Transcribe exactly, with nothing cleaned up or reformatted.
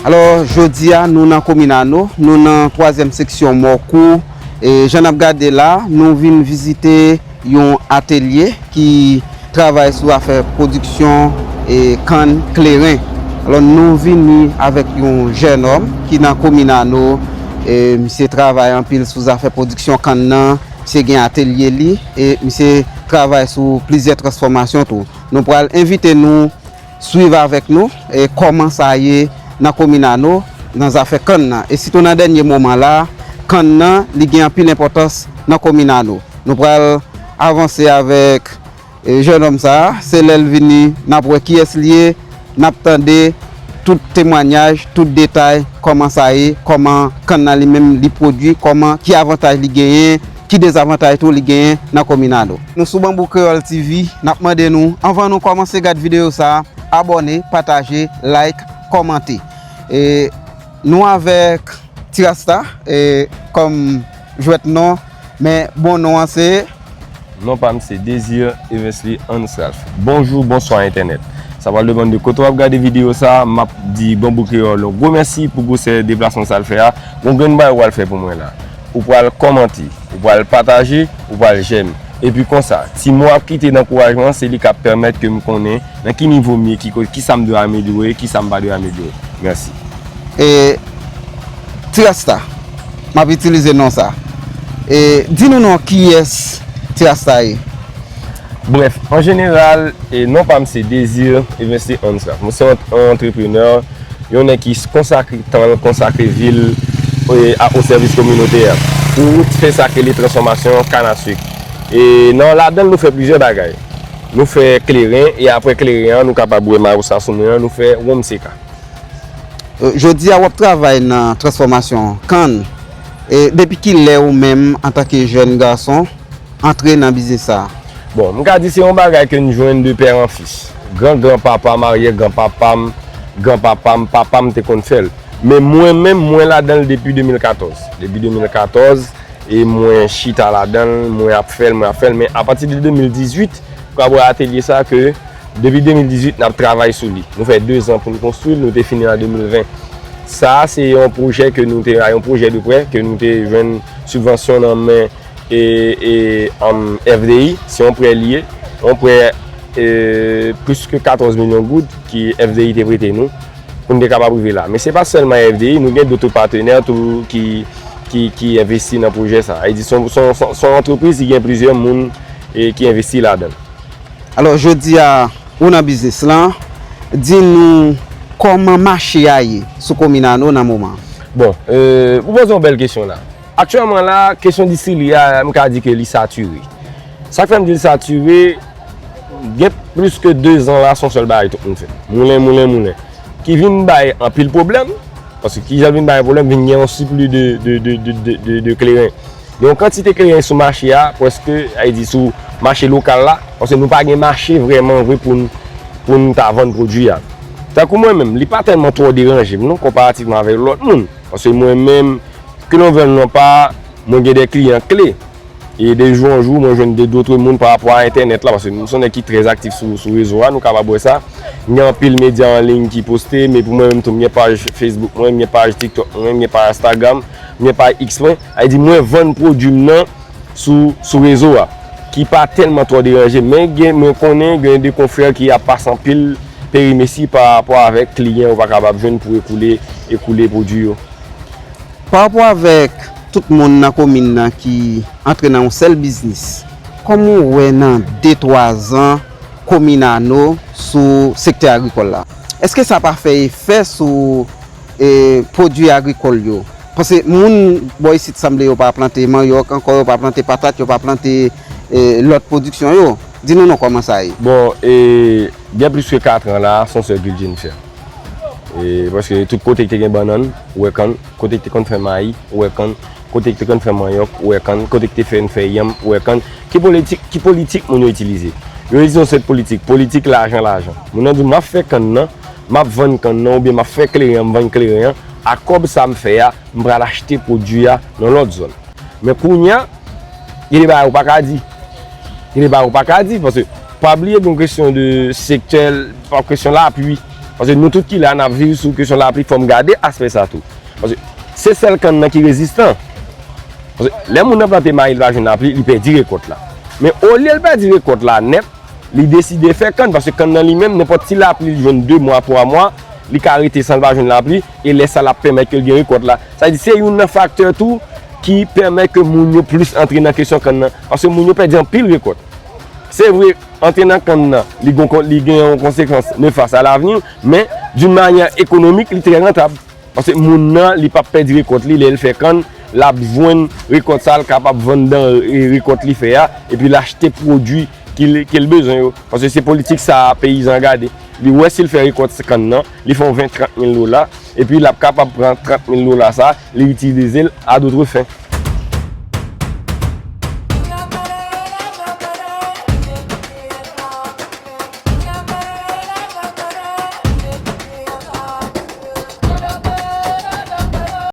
Alò, jodi a, nou nan komin Ano, nou nan twazyèm seksyon Mòkou. E jan n ap gade la, nou vin vizite yon atelye ki travay sou afè pwodiksyon e kann kleren. Alò, nou vini avèk yon jènòm ki nan komin Ano. E misye travay anpil sou zafè pwodiksyon kann nan. Misye gen atelye li e misye travay sou plizyè transfòmasyon tou. Nou pral envite nou swiv avèk nou e kòman sa ye nan komin Ano nan zafè kann nan. E sitou nan dènye moman la, kann nan li gen anpil enpòtans nan komin Ano. Nou pral avanse avèk e, jènòm sa a, se lè l vini, n ap wè kiyès li ye, n ap tande tout temwanyaj, tout detay, kòman sa ye, kòman kann nan li menm li pwodui, kòman, ki avantaj li genyen, ki dezavantaj tou li genyen nan komin Ano. Nou sou Bambou Kreyòl T V, n ap mande nou, anvan nou kòmanse gad videyo sa a, abòne, pataje, like, kòmante. E nou avèk Ti Rasta, e, kòm jwèt non, men bon non an se. Non pa m se Désir Evensley Hans Ralph. Bonjou, bonswa entènèt. Sa pral depann de kote w ap gade videyo sa a, m ap di Bambou Kreyòl yon gwo mèsi pou gwosè deplasman sa l fè a. Gon grenn bagay w pral fè pou mwen la. Ou pral kòmante, ou pral pataje, ou pral jèm. Epi konsa, ti mo w ap kite nan ankourajman, se li k ap pèmèt ke m konnen nan ki nivo m ye, ki ko-, kisa m dwe amelyore, kisa m pa dwe amelyore. Mèsi. E, Ti Rasta, m ap itilize non sa. E, di nou non kiyès Ti Rasta ye? Brèf, an jeneral, e, non pa m se Désir Evensley Hans Ralph. Mwen se yon, yon antreprenè, yon nèg ki konsakre tan l, konsakre vi l, e, a, o sèvis kominote a. Pou fè sa k rele transfòmasyon kann a sik. E nan ladan l, nou fè plizyè bagay. Nou fè kleren, e apre kleren an, nou kapab wè mayo sa sou mwen an, nou fè wonm seka. E, jodi a, w ap travay nan transfòmasyon kann. E, depi ki lè ou menm, antanke jèn gason, antre nan biznis sa a? Bon, m ka di se yon bagay ke n jwenn de pè an fis. Gran gran papa m, aryè gran papa m, gran papa m, papa m te konn fè l. Men mwen menm, mwen ladan l depi de mil katòz. Depi de mil katòz, e mwen chita ladan l, mwen ap fè l, mwen ap fè l. Men apati de de mil dizuit, m ka wè atelye sa ke depi de mil dizuit, n ap travay sou li. Nou fè de zan pou n konstwi l, nou te fini l an de mil ven. Sa a, se yon pwojè ke nou te, yon pwojè de prè ke nou te jwenn sibvansyon nan men e, e, um, F D I, se yon prè li ye, yon prè, e, plis ke katòz milyon goud ki F D I te prete nou pou n te kapab rive la. Men se pa sèlman F D I, nou gen dòt patnè tou ki, ki, ki envesti nan pwojè sa. Sa vle di, se yon, se yon, se yon, se yon antrepriz ki gen plizyè moun, e, ki envesti ladan l. Alò, jodi a, ou nan biznis lan, di nou kòman mache a ye sou komin Ano nan moman an? Bon, e, ou poze yon bèl kesyon la. Aktyèlman la, kesyon distri a, m ka di ke li satire. Sa k fè m di l satire, gen plis ke de zan la, se yon sèl bagay tout moun fè. Moulen, moulen, moulen. Ki vin bay anpil pwoblèm, paske ki jan l vin bay pwoblèm, vin gen yon sipli de, de, de kleren. Gen yon kantite kleren sou mache a, prèske, sa vle di sou mache lokal la, paske nou pa gen mache vrèman vre pou n, pou n ta vann pwodui a. Tankou mwen menm, li pa tèlman twò deranje m non, konparativman avèk lòt moun. Paske mwen menm, ke l vle l non pa, mwen gen de kliyan kle. E de jou an jou, mwen jwenn de dòt moun pa rapò a entènèt la, paske m se yon nèg ki trè aktif sou, sou rezo a, nou kapab wè sa. M gen anpil medya an liy ki poste, men pou mwen menm tou, m gen paj Facebook mwen, m gen paj TikTok mwen, m gen paj Instagram, m gen paj X mwen. Sa vle di mwen vann pwodui m nan sou, sou rezo a, ki pa tèlman twò deranje, men gen, mwen konnen gen de konfrè ki ap pase anpil perimesi pa rapò avèk kliyan yo pa kapab jwenn pou ekoule, ekoule pwodui yo. Pa rapò avèk tout moun nan komin nan ki antre nan yon sèl biznis, kòman w wè nan de twa zan komin Ano sou sektè agrikòl la? Èske sa pa fè efè sou, e, pwodui agrikòl yo? Paske moun bò isit sanble yo pa plante manyòk ankò, yo pa plante patat, yo pa plante, e, lòt pwodiksyon yo. Di nou non kòman sa ye? Bon, e, gen plis ke katran la, se yon sèl kilti n fè. E, paske tout kote ki te gen bannann, ou wè kann, kote ki te konn fè mayi, ou wè kann, kote ki te konn fè manyòk, ou wè kann, kote ki te fè n fè yanm, ou wè kann. Ki politik, ki politik moun yo itilize? Yo itilize yon sèl politik, politik lajan, lajan. Moun nan di, "M ap fè kann nan, m ap vann kann nan, oubyen m ap fè kleren an, m vann kleren an, a kòb sa m fè a, m pral achte pwodui a nan lòt zòn." Men kounye a, gen de bagay ou pa ka di. Gen de bagay ou pa ka di, paske pa bliye gen yon kesyon de sektè, pa kesyon lapui. Paske nou tout ki la, n ap viv sou kesyon lapli, fò m gade aspè sa tou. Paske se sèl kann nan ki rezistan. Paske lè moun nan plante mayi, li pa jwenn lapli, li pèdi rekòt la. Men olye l pèdi rekòt la nèt, li deside fè kann, paske kann nan li menm, nenpòt ti lapli li jwenn de mwa, twa mwa, li ka rete san l pa jwenn lapli, e lè sa l ap pèmèt ke l gen rekòt la. Sa vle di se youn nan faktè tou ki pèmèt ke moun yo plis antre nan kesyon kann nan, paske moun yo pèdi anpil rekòt. Se vre, antre nan kann nan, li gon, li gen yon konsekans nefas a lavni, men d'une manière économique, li trè rantab. Paske moun nan, li p ap pèdi rekòt li, lè l fè kann, l ap jwenn rekòt sa, l kapab vann dan e rekòt li fè a, epi l achte pwodui ke l, ke l bezwen yo. Paske se politik sa a, peyizan gade. Li wè si l fè rekòt kann nan, li fè yon ven, trant mil dola, epi l ap kapab pran trant mil dola sa, li itilize l à d'autres fins.